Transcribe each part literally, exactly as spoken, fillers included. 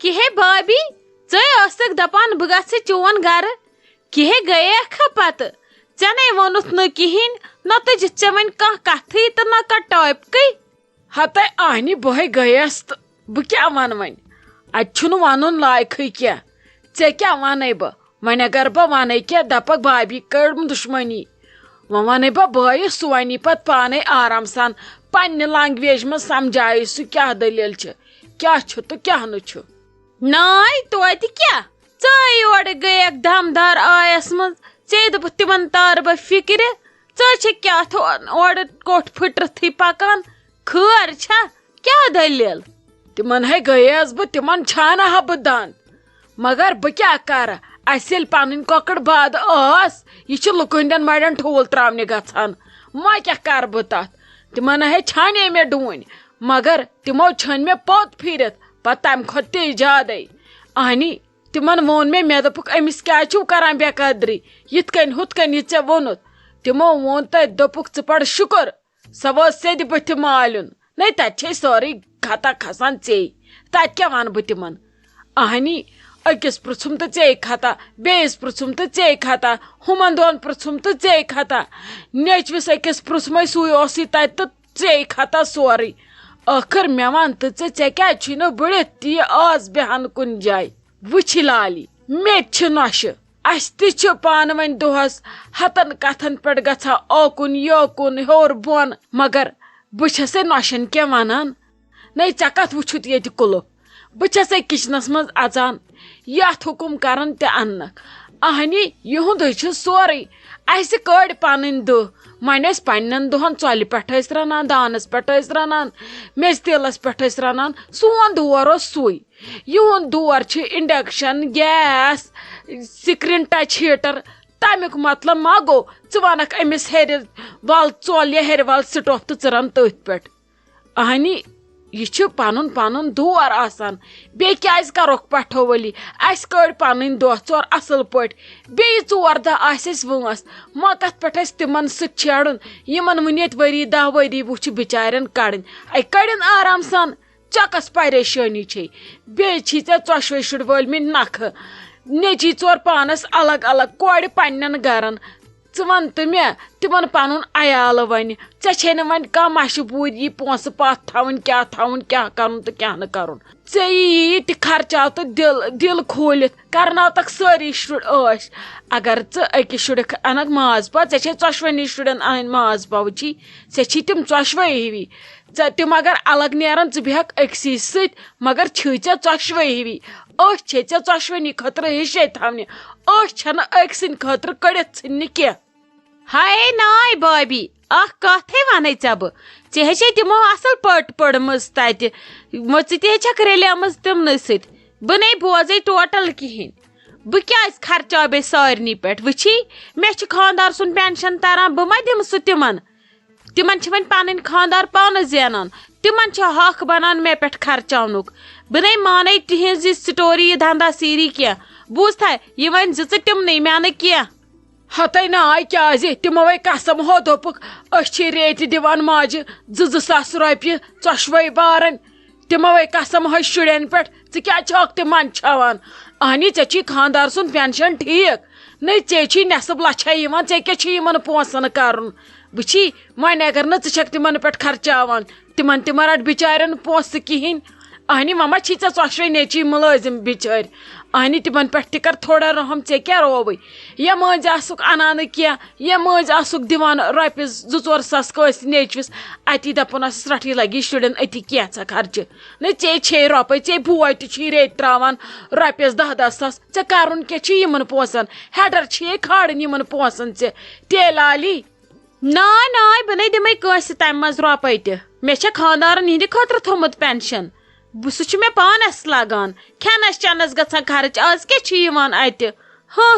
کِہے بابی، ژے ٲسٕکھ دپان بہٕ گژھٕ چون گرٕ، کِہے گٔیکھا پتہٕ؟ ژےٚ نے ووٚنُتھ نہٕ کِہیٖنۍ، نہ تُجِتھ ژےٚ وۄنۍ کانٛہہ کتھٕے تہٕ نہ کانٛہہ ٹاپکٕے۔ ہتے آہنی، بہے گٔیس تہٕ بہٕ کیٛاہ ونہٕ وۄنۍ؟ اتہِ چھُنہٕ ونُن لایقٕے کینٛہہ۔ ژےٚ کیٛاہ ونَے بہٕ؟ وۄنۍ اگر بہٕ ونَے کینٛہہ، دپکھ بابی کٔڑم دُشمنی۔ وۄنۍ ونَے بہٕ بٲیِس، سُہ ونی پتہٕ پانے آرام سان پننہِ language منٛز، سمجھایہِ سُہ کیٛاہ دٔلیٖل چھِ، کیٛاہ چھُ تہٕ کیٛاہ نہٕ چھُ۔ ناے توتہِ کیٛاہ؟ ژٕے یورٕ گٔیَکھ دمدار آیس منٛز، ژےٚ دوٚپُتھ تِمن تارٕ بہٕ فِکرِ، ژٕ چھَکھ کیٛاہ تھو-، اورٕ کوٚٹھ پھٕٹرتھٕے پکان، خٲر چھا؟ کیٛاہ دٔلیٖل؟ تِمن ہے گٔیس بہٕ، تِمن چھانہٕ ہا بہٕ دند، مگر بہٕ کیٛاہ کرٕ؟ اسہِ ییٚلہِ پنٕنۍ کۄکٕر باد ٲس، یہِ چھِ لُکہٕ ہٕنٛدٮ۪ن مڑٮ۪ن ٹھوٗل تراونہِ گژھان، وۄنۍ کیٛاہ کرٕ بہٕ تتھ؟ تِمن ہے چھانے مےٚ ڈوٗنۍ، مگر تِمو چھٲنۍ مےٚ پوٚت پھیٖرِتھ، پتہٕ تمہِ کھۄتہٕ تہِ زیادے۔ اہنی، تِمن ووٚن مےٚ، مےٚ دوٚپُکھ، أمِس کیٛازِ چھِو کران بے قدری؟ یِتھ کٔنۍ ہُتھ کٔنۍ یہِ ژےٚ ووٚنُتھ۔ تِمو ووٚن تہٕ دوٚپُکھ، ژٕ پَر شُکُر، سۄ وٲژ سیٚدِ بٕتھِ مالیُن۔ نے، تَتہِ چھے سٲرٕے خطا کھسان ژے۔ تَتہِ کیٛاہ وَنہٕ بہٕ تِمن؟ اہنی، أکِس پرٛژھُم تہٕ ژے خطا، بیٚیِس پرٛژھُم تہٕ ژے خطا، ہُمن دۄن پرٛژھُم تہٕ ژے خطا۔ نیٚچوِس أکِس پرٛژھمَے، سُے اوسُے تَتہِ تہٕ ژے خطا سورُے۔ ٲخٕر مےٚ وَن تہٕ ژٕ، ژےٚ کیٛازِ چھُے نہٕ بٔڑِتھ تہِ یہِ آز بیٚہان کُنہِ جایہِ؟ وٕچھ لالی، مےٚ تہِ چھِ نۄشہِ۔ اَسہِ تہِ چھِ پانہٕ ؤنۍ دۄہَس ہَتَن کَتھَن پٮ۪ٹھ گژھان اوکُن یوکُن، ہیوٚر بۄن، مگر بہٕ چھَسے نۄشَن کینٛہہ وَنان؟ نَے، ژےٚ کَتھ وٕچھُتھ ییٚتہِ کُلُف؟ بہٕ چھَسے کِچنَس منٛز اَژان، یَتھ حُکُم کَران تہِ اَننَکھ۔ اَہنی، یِہُنٛدُے چھُ سورُے۔ اَسہِ کٔڑۍ پَنٕنۍ دۄہ، وۄنۍ ٲسۍ پنٛنٮ۪ن دۄہَن ژۄلہِ پٮ۪ٹھ ٲسۍ رَنان، دانَس پٮ۪ٹھ ٲسۍ رَنان، میٚژِ تیٖلَس پٮ۪ٹھ ٲسۍ رَنان، سون دور اوس سُے۔ یِہُنٛد دور چھُ induction، gas، screen touch heater۔ تَمیُک مطلب ما گوٚو ژٕ وَنَکھ أمِس ہیٚرِ وَل ژۄل یا ہیٚرِ وَل stove تہٕ ژٕ رَن تٔتھۍ پٮ۪ٹھ؟ اہنی، یہِ چھُ پَنُن پَنُن دور آسان۔ بیٚیہِ کیٛازِ کَرَکھ پَٹھو وٲلی؟ اَسہِ کٔڑۍ پَنٕنۍ دۄہ ژور اَصٕل پٲٹھۍ، بیٚیہِ ژور دۄہ آسہِ اَسہِ وٲنٛس۔ ما کَتھ پٮ۪ٹھ اَسہِ تِمَن سۭتۍ چھیڑُن، یِمَن وٕنہِ ییٚتہِ ؤری دَہ ؤری وُہ چھِ بِچارٮ۪ن کَڑٕنۍ۔ اَے کَڑن آرام سان۔ ژےٚ کۄس پریشٲنی چھے؟ بیٚیہِ چھی ژےٚ ژۄشوَے شُرۍ وٲلۍ مٕتۍ نکھٕ۔ نیٚچی ژور پانس الگ الگ، کورِ پننٮ۪ن گرن۔ ژٕ وَن تہٕ مےٚ، تِمن پنُن عیالہٕ وَنہِ۔ ژےٚ چھے نہٕ وۄنۍ کانٛہہ مجبوٗری پونٛسہٕ پتھ تھاوٕنۍ، کیٛاہ تھاوُن، کیٛاہ کرُن تہٕ کیٛاہ نہٕ کرُن۔ ژےٚ یی یہِ تہِ خرچاو تہٕ دِل، دِل کھوٗلِتھ کرناوتکھ سٲری شُرۍ عٲش۔ اگر ژٕ أکِس شُرِکھ انکھ ماز پا، ژےٚ چھے ژۄشوٕنی شُرٮ۪ن انٕنۍ ماز پا، وٕچھی، ژےٚ چھی تِم ژۄشوَے ہِوی۔ ژےٚ تِم اگر الگ نیرن، ژٕ بیٚہکھ أکسٕے سۭتۍ، مگر چھِی ژےٚ ژۄشوَے ہِوی۔ أچھ چھے ژےٚ ژۄشوٕنی خٲطرٕ ہِشے تھاونہِ۔ أچھ چھَنہٕ أکۍ سٕنٛدِ خٲطرٕ کٔڑِتھ ژھٕننہِ کینٛہہ۔ ہاے ناے بابی، اکھ کتھ ہے ونے ژےٚ بہٕ۔ ژےٚ ہے چھے تِمو اصل پٲٹھۍ پٔرمٕژ تتہِ، مٔژٕ تہِ ہے چھکھ رلیمٕژ تِمنٕے سۭتۍ۔ بہٕ نے بوزے ٹوٹل کِہینۍ۔ بہٕ کیازِ خرچاو بیٚیہِ سارنٕے پٮ۪ٹھ؟ وٕچھی، مےٚ چھُ خاندار سُنٛد پینشن تران، بہٕ ما دِمہٕ سُہ تِمن؟ تِمن چھِ وۄنۍ پنٕنۍ خاندار پانہٕ زینان، تِمن چھِ حق بنان مےٚ پٮ۪ٹھ خرچاونُک۔ بہٕ نے مانے تِہنٛز یہِ سٹوری، یہِ دھندا سیری کینٛہہ۔ بوٗزتھا، یہِ وۄنۍ زِ ژٕ تِمنٕے، مےٚ نہٕ کینٛہہ۔ ہتے ناے کیازِ؟ تِمو ہے قسم ہو، دوٚپُکھ، أسۍ چھِ ریٹہِ دِوان ماجہِ زٕ زٕ ساس رۄپیہِ ژۄشوَے بارٕنۍ۔ تِمو ہے قسم ہو شُرٮ۪ن پٮ۪ٹھ، ژٕ کیٛازِ چھَکھ تِمن چھَوان؟ اہنی، ژےٚ چھی خاندار سُنٛد پینشن ٹھیٖک، نٔے ژےٚ چھی نٮ۪صٕف لَچھا یِوان، ژےٚ کیٛاہ چھی یِمن پونٛسن کرُن؟ وٕچھی، وۄنۍ اگر نہٕ ژٕ چھَکھ تِمن پٮ۪ٹھ خرچاوان، تِمن تہِ ما رَٹ بِچارٮ۪ن پونٛسہٕ کِہیٖنۍ۔ اہنہِ، وۄنۍ ما چھی ژےٚ ژۄشوَے نیٚچی مُلٲزِم بِچٲرۍ؟ اہنہِ، تِمن پٮ۪ٹھ تہِ کر تھوڑا رحم، ژےٚ کیٛاہ رووٕے؟ یا مٔنٛزۍ آسُکھ اَنان نہٕ کینٛہہ، یا مٔنٛزۍ آسُکھ دِوان رۄپیَس زٕ ژور ساس کٲنٛسہِ نیٚچوِس، اَتی دَپُن آسَس، رَٹھٕے لَگی شُرٮ۪ن أتی کینٛژھا خرچہٕ۔ نہ، ژےٚ چھے رۄپَے، ژےٚ بوے تہِ چھی ریٚتۍ ترٛاوان رۄپیَس دَہ دَہ ساس، ژےٚ کَرُن کیٛاہ چھُ یِمَن پونٛسَن؟ ہٮ۪ڈَر چھے کھالٕنۍ یِمَن پونٛسَن ژےٚ، تیٚلہِ آلی۔ ناے ناے، بہٕ نے دِمے کٲنٛسہِ تَمہِ منٛز رۄپَے تہِ۔ مےٚ چھےٚ خانٛدارَن یِہِنٛدِ خٲطرٕ تھوٚمُت پینشن۔ بہٕ، سُہ چھُ مےٚ پانَس لَگان، کھٮ۪نَس چٮ۪نَس گژھان خرٕچ۔ آز کیٛاہ چھُ یِوان اَتہِ؟ ہہ،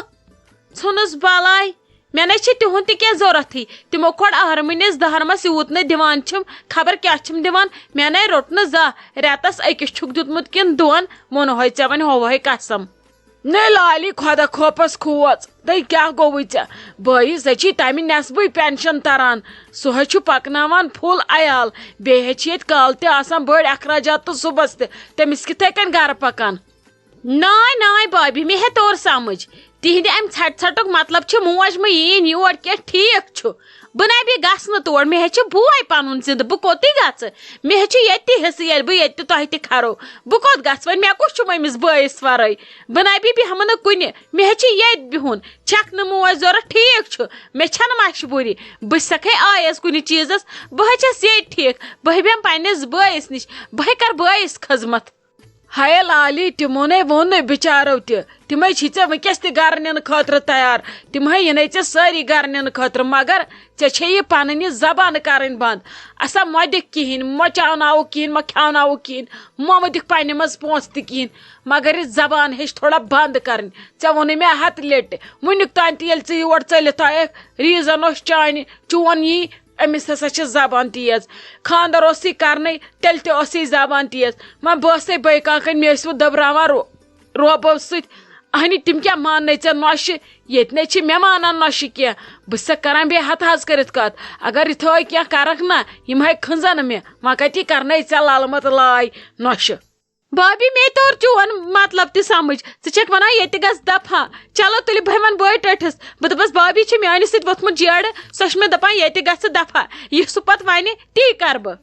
ژھٕنُس بَلاے۔ مےٚ نے چھِ تِہُنٛد تہِ کینٛہہ ضوٚرَتھٕے۔ تِمو کھوٚڑ اَہرمٕنِس دَہرمَس یوٗت نہٕ دِوان چھِم، خبر کیٛاہ چھِم دِوان۔ مےٚ نے روٚٹ نہٕ زانٛہہ۔ رٮ۪تَس أکِس چھُکھ دیُتمُت کِنہٕ دۄن، ووٚنہوے ژےٚ وۄنۍ ہووہے قسم۔ نے لالی، خۄدا خوفس کھوژ۔ دے، کیٛاہ گوٚوُے ژےٚ؟ بٲیِس ہے چھی تَمہِ نٮ۪صبٕے پینشن تران۔ سُہ ہے چھُ پکناوان فُل عیال۔ بیٚیہِ ہے چھِ ییٚتہِ کالہٕ تہِ آسان بٔڑۍ اخراجات تہٕ صُبحس تہِ۔ تٔمِس کِتھے کٔنۍ گرٕ پکان؟ ناے ناے بابی، مےٚ ہے توٚر سمجھ۔ تِہنٛدِ امہِ ژھٹہِ ژھٹُک مطلب چھُ موج مہٕ یِیِن یور کینٛہہ، ٹھیٖک چھُ۔ بہٕ نَے بیٚیہِ گژھٕ نہٕ تور، مےٚ ہے چھُ بوے پنُن زِندٕ، بہٕ کوٚتٕے گژھٕ؟ مےٚ ہے چھُ ییٚتہِ تہِ حصہٕ، ییٚلہِ بہٕ ییٚتہِ تہِ تۄہہِ تہِ کھرو۔ بہٕ کوٚت گژھٕ وۄنۍ؟ مےٚ کُس چھُم أمِس بٲیِس ورٲے؟ بہٕ نَے بیٚیہِ بیٚہمہٕ نہٕ کُنہِ، مےٚ ہے چھُ ییٚتہِ بِہُن۔ چھکھ نہٕ موج ضوٚرتھ، ٹھیٖک چھُ، مےٚ چھَنہٕ مجبوٗری۔ بہٕ سٮ۪کھَے آیَس کُنہِ چیٖزَس، بہٕ ہے چھَس ییٚتہِ ٹھیٖک، بہٕ ہے بیٚہمہٕ پنٛنِس بٲیِس نِش، بہٕ ہے کَرٕ بٲیِس خدمت۔ ہاے لالی، تِمو نے ووٚن نہٕ بِچارو تہِ۔ تِمے چھی ژےٚ وٕنکیٚس تہِ گرٕ نِنہٕ خٲطرٕ تیار۔ تِم ہے یِنے ژےٚ سٲری گرٕ نِنہٕ خٲطرٕ، مگر ژےٚ چھے یہِ پنٕنۍ یہِ زبان کرٕنۍ بنٛد۔ اسا مہ دِکھ کِہیٖنۍ، مہ چاوناوُکھ کِہیٖنۍ، مہ کھیاوناوُکھ کِہیٖنۍ، مہ مہ دِکھ پننہِ منٛز پونٛسہٕ تہِ کِہیٖنۍ۔ مگر یہِ زبان ہیٚچھ تھوڑا بنٛد کرٕنۍ۔ ژےٚ ووٚنُے مےٚ ہتہٕ لٹہِ، وٕنیُک تام تہِ ییٚلہِ ژٕ یور ژٔلِتھ آیکھ، ریٖزن اوس چانہِ، چون یی أمِس ہسا چھِ زبان تیز۔ خانٛدر اوسُے کرنَے، تیٚلہِ تہِ ٲسٕے زبان تیز۔ وۄنۍ بہٕ ٲسَے بٲے کاکَنۍ، مےٚ ٲسۍ وۄنۍ دٔبراوان رو-، روبو سۭتۍ۔ اہنہِ، تِم کیٛاہ ماننَے ژےٚ نۄشہِ؟ ییٚتہِ نَے چھِ مےٚ مانان نۄشہِ کینٛہہ۔ بہٕ چھَسَکھ کران بیٚیہِ ہَتہٕ حظ کٔرِتھ کَتھ۔ اگر یِتھٲے کینٛہہ کَرَکھ نہ، یِم ہے کھٕنزَن مےٚ۔ وۄنۍ کَتہِ کَرنَے ژےٚ لَلہٕ مَتہٕ لاے نۄشہِ؟ بابی، مے توٚر چون مطلب تہِ سمجھ۔ ژٕ چھکھ ونان ییٚتہِ گژھ دفعہ۔ چلو تُلِو، بہٕ ہٮ۪من بٲے ٹٲٹھِس۔ بہٕ دپس، بابی چھِ میانہِ سۭتۍ ووٚتھمُت جیڑٕ، سۄ چھِ مےٚ دپان ییٚتہِ گژھ دفعہ۔ یہِ سُہ پتہٕ ونہِ، تی کرٕ بہٕ۔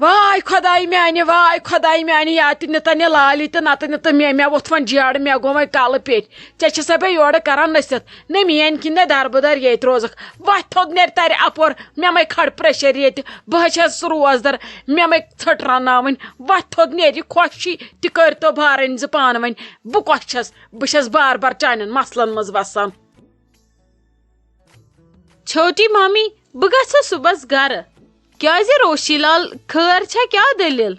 واے خۄداے میانہِ، واے خۄداے میانہِ، یا تہِ نِتن یہِ لالی تہٕ نتہٕ نِتہٕ مےٚ، مےٚ ووٚتھ وۄنۍ جیڑٕ، مےٚ گوٚو وۄنۍ کلہٕ پیٚٹھۍ۔ ژےٚ چھِ سا بیٚیہِ یورٕ کران نٔصیحت؟ نہ میٲنۍ کِنۍ نہ دربٕدر ییٚتہِ روزکھ۔ وۄتھ تھوٚد نیرِ ترِ اپور، مےٚ مَے کھڑ پریشر ییٚتہِ۔ بہٕ حظ چھَس روزدر، مےٚ مَے ژھٔٹ رناوٕنۍ۔ وۄتھ تھوٚد نیرِ، یہِ خۄش چھِ تہِ کٔرۍتو بارٕنۍ زٕ پانہٕ ؤنۍ۔ بہٕ کۄس چھَس؟ بہٕ چھَس بار بار چانٮ۪ن مسلن منٛز وسان۔ چھوٹی مامی، بہٕ گژھٕ صُبحس گرٕ۔ کیازِ روشی لال، خٲر چھا، کیٛاہ دٔلیٖل؟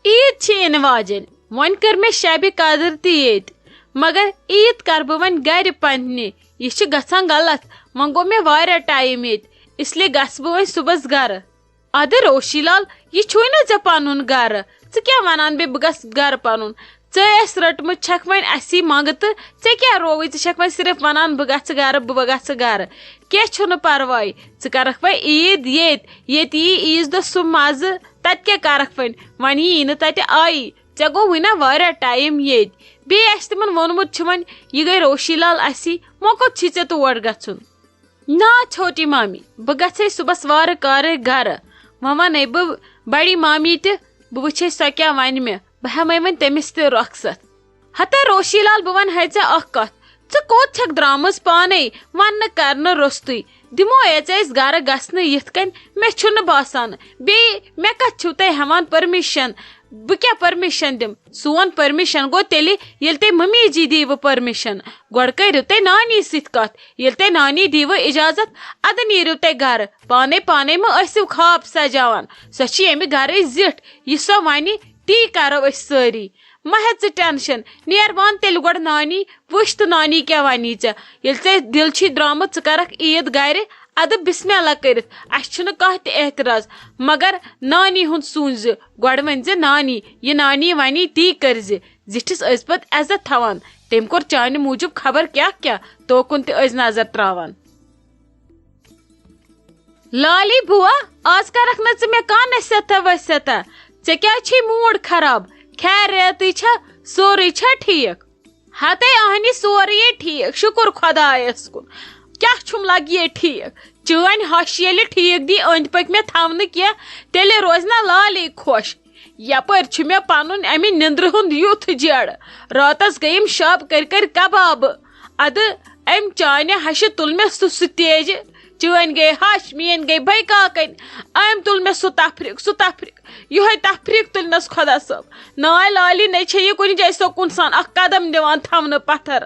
عیٖد چھِ یِنہٕ واجٮ۪ن، وۄنۍ کٔر مےٚ شبِ قدر تہِ ییٚتہِ، مگر عیٖد کَرٕ بہٕ وۄنۍ گرِ پننہِ۔ یہِ چھُ گژھان غلط، وۄنۍ گوٚو مےٚ واریاہ ٹایم ییٚتہِ، اس لیے گژھٕ بہٕ وۄنۍ صُبحس گرٕ۔ ادٕ روشی لال، یہِ چھُے نہ ژےٚ پنُن گرٕ، ژٕ کیٛاہ ونان بیٚیہِ بہٕ گژھٕ گرٕ پنُن؟ ژےٚ ٲسۍ رٔٹمٕژ چھکھ وۄنۍ اسی منٛگہٕ تہٕ ژےٚ کیٛاہ رووُے؟ ژٕ چھکھ وۄنۍ صرف ونان بہٕ گژھٕ گرٕ، بہٕ گژھٕ گرٕ۔ کینٛہہ چھُنہٕ پرواے، ژٕ کرکھ وۄنۍ عیٖد ییٚتۍ، ییٚتہِ یی عیٖذ دۄہ سُہ مزٕ، تتہِ کیٛاہ کرکھ وۄنۍ؟ وۄنۍ یی نہٕ تتہِ آیی، ژےٚ گوٚو وُنہِ واریاہ ٹایم ییٚتہِ۔ بیٚیہِ آسہِ تِمن ووٚنمُت چھُ وۄنۍ، یہِ گٔے روشی لال اسی، وۄنۍ کوٚت چھُے ژےٚ تور گژھُن؟ نا چھوٹی مامی، بہٕ گژھے صُبحس وارٕ کارٕ گرٕ۔ وۄنۍ ونے بہٕ بڑی مامی تہِ، بہٕ وٕچھے سۄ کیٛاہ ونہِ مےٚ، بہٕ ہٮ۪مے وۄنۍ تٔمِس تہِ رۄخصت۔ ہتے روشی لال، بہٕ ونہے ژےٚ اکھ کتھ، ژٕ کوٚت چھکھ درامٕژ پانے وننہٕ کرنہٕ روٚستُے؟ دِمو اے ژےٚ أسۍ گرٕ گژھنہٕ یِتھ کٔنۍ، مےٚ چھُنہٕ باسان۔ بیٚیہِ مےٚ کتھ چھِو تُہۍ ہٮ۪وان پٔرمِشن؟ بہٕ کیٛاہ پٔرمِشن دِم؟ سون پٔرمِشن گوٚو تیٚلہِ، ییٚلہِ تُہۍ مٔمی جی دیٖوٕ پٔرمِشن۔ گۄڈٕ کٔرِو تُہۍ نانی سۭتۍ کتھ، ییٚلہِ تُہۍ نانی دیٖوٕ اجازت، ادٕ نیٖرِو تُہۍ گرٕ۔ پانے پانے مہٕ ٲسِو خواب سجاوان، سۄ چھِ ییٚمہِ گرٕچ زِٹھ، یہِ سۄ ونہِ، تی کرو أسۍ سٲری۔ مہ ہےٚ ژٕ ٹینشن، نیر وان تیٚلہِ گۄڈٕ نانی، وٕچھ تہٕ نانی کیٛاہ ونی ژےٚ۔ ییٚلہِ ژےٚ دِل چھی درامُت ژٕ کرکھ عیٖد گرِ، ادٕ بسم اللہ کٔرِتھ، اسہِ چھُنہٕ کانٛہہ تہِ اعتراض، مگر نانی ہُنٛد سوٗنچ زِ، گۄڈٕ ؤنۍ زِ نانی، یہِ نانی ونی تی کٔرۍ زِ۔ زِٹھِس ٲسۍ پتہٕ عزت تھاوان، تٔمۍ کوٚر چانہِ موٗجوٗب خبر کیٛاہ کیٛاہ، توکُن تہِ ٲسۍ نظر تراوان۔ لالی بوا، آز کرکھ نہٕ ژٕ مےٚ کانٛہہ نصیحتہ وصیحتہ۔ ژےٚ کیٛازِ چھے موٗڈ خراب؟ خیریتٕے چھا؟ سورُے چھا ٹھیٖک؟ ہتے اہنہِ، سورُے یے ٹھیٖک، شُکُر خۄدایَس کُن۔ کیٛاہ چھُم لگہِ یے ٹھیٖک؟ چٲنۍ ہش ییٚلہِ ٹھیٖک دی أنٛدۍ پٔکۍ مےٚ تھاونہٕ کینٛہہ، تیٚلہِ روزِ نا لالی خۄش۔ یپٲرۍ چھُ مےٚ پنُن امہِ نِندرِ ہُنٛد یُتھ جیڑٕ۔ راتس گٔیم شب کٔرۍ کٔرۍ کبابہٕ۔ ادٕ امہِ چانہِ ہشہِ تُل مےٚ سُہ سُہ تیجہِ۔ چٲنۍ گٔے ہش، میٲنۍ گٔے بے کاکٕنۍ۔ أمۍ تُل مےٚ سُہ تفریٖق، سُہ تفریٖق۔ یِہوٚے تفریٖق تُلنَس خۄدا صٲب۔ ناے لالی نے چھے یہِ کُنہِ جایہِ سکوٗن سان اکھ قدم دِوان تھاونہٕ پتھر۔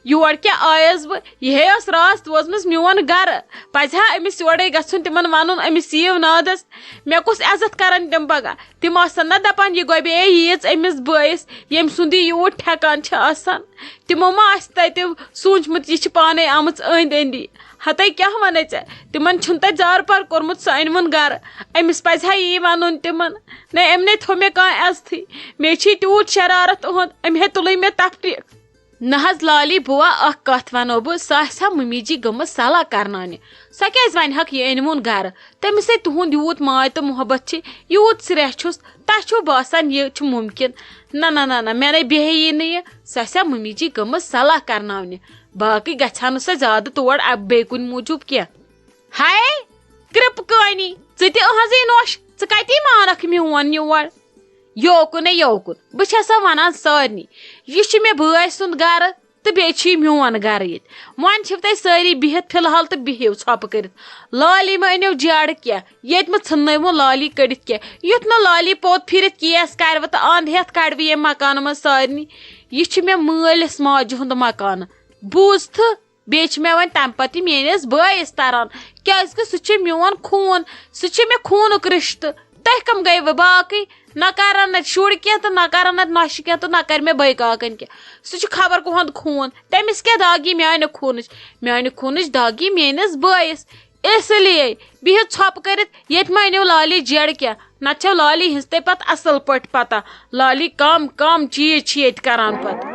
یور کیٛاہ آیس بہٕ؟ یِہے ٲس راز توزمٕژ میون گرٕ۔ پزِ ہا أمِس یورے گژھُن، تِمن ونُن أمِس یِیِو نادس۔ مےٚ کُس عزت کرن تِم پگاہ؟ تِم آسن نہ دپان، یہِ گۄبے ییٖژ أمِس بٲیِس، ییٚمۍ سُنٛد یہِ یوٗت ٹھیکان چھِ آسان۔ تِمو ما آسہِ تتہِ سوٗنٛچمُت، یہِ چھِ پانے آمٕژ أنٛدۍ أنٛدی؟ ہتے کیٛاہ ونے ژےٚ؟ تِمن چھُنہٕ تتہِ زارٕ پار کوٚرمُت، سُہ أنۍ وُن گرٕ۔ أمِس پزِ ہا یی ونُن تِمن۔ نے، أمۍ نے تھوٚو مےٚ کانٛہہ عزتھٕے۔ مےٚ چھِ تیوٗت شرارت اُہُنٛد، أمۍ ہے تُلٕے مےٚ تفریٖق۔ نہ حظ لالی بوا، اکھ کتھ ونو بہٕ، سۄ آسہِ ہا ممی جی گٔمٕژ صلاح کرناونہِ۔ سۄ کیازِ ونہِ ہکھ یہِ أنۍ وُن گرٕ؟ تٔمِس سۭتۍ تُہُنٛد یوٗت ماے تہٕ محبت چھِ، یوٗت سرٛیہ چھُس، تۄہہِ چھُو باسان یہِ چھُ مُمکِن؟ نہ، نہ، نہ، نہ، مےٚ نے بیٚہہِ یی نہٕ یہِ۔ سۄ آسہِ ہا ممی جی گٔمٕژ صلاح کرناونہِ۔ باقٕے گژھِ ہا نہٕ سۄ زیادٕ تور، ا-، بیٚیہِ کُنہِ موٗجوٗب کینٛہہ۔ ہاے، کرٛپہٕ کٲنی، ژٕ تہِ أہنٛزٕے نوٚش، ژٕ کَتی مانَکھ میون یور؟ یوکُن ہے یوکُن، بہٕ چھَسو وَنان سارنٕے، یہِ چھُ مےٚ بٲے سُنٛد گَرٕ تہٕ بیٚیہِ چھُ یہِ میون گَرٕ ییٚتہِ۔ وۄنۍ چھِو تُہۍ سٲری بِہِتھ فِلحال تہٕ بِہِو ژھۄپہٕ کٔرِتھ۔ لالی مہٕ أنِو جیڑٕ کینٛہہ، ییٚتہِ مہٕ ژھٕننٲیوُن لالی کٔڑِتھ کینٛہہ۔ یُتھ نہٕ لالی پوٚت پھِرِتھ کیس کَرِ وٕ تہٕ اَنٛد ہٮ۪تھ کَڑِ وٕ ییٚمہِ مکانہٕ منٛز سارنٕے۔ یہِ چھُ مےٚ مٲلِس ماجہِ ہُنٛد مکانہٕ، بوٗزتھٕ؟ بیٚیہِ چھِ مےٚ وۄنۍ تَمہِ پَتہٕ یہِ میٛٲنِس بٲیِس تَران، کیٛازِکہِ سُہ چھُ میون خوٗن، سُہ چھُ مےٚ خوٗنُک رِشتہٕ۔ تۄہہِ کَم گٔیوٕ باقٕے؟ نہ کَرَن نَتہٕ شُرۍ کینٛہہ تہٕ نہ کَرَن نَتہٕ نۄشہِ کینٛہہ تہٕ نہ کَرِ مےٚ بٲے کاکَن کینٛہہ۔ سُہ چھُ خبر کُہُنٛد خوٗن، تٔمِس کیٛاہ دَگ یی میٛانہِ خوٗنٕچ؟ میٛانہِ خوٗنٕچ دَگ یی میٛٲنِس بٲیِس۔ اس لیے بِہِو ژھۄپہٕ کٔرِتھ، ییٚتہِ مہ أنِو لالی جیڑٕ کینٛہہ، نَتہٕ چھَو لالی ہِنٛز تہِ پَتہٕ اَصٕل پٲٹھۍ پَتہ۔ لالی کَم کَم چیٖز چھِ ییٚتہِ کَران پَتہٕ۔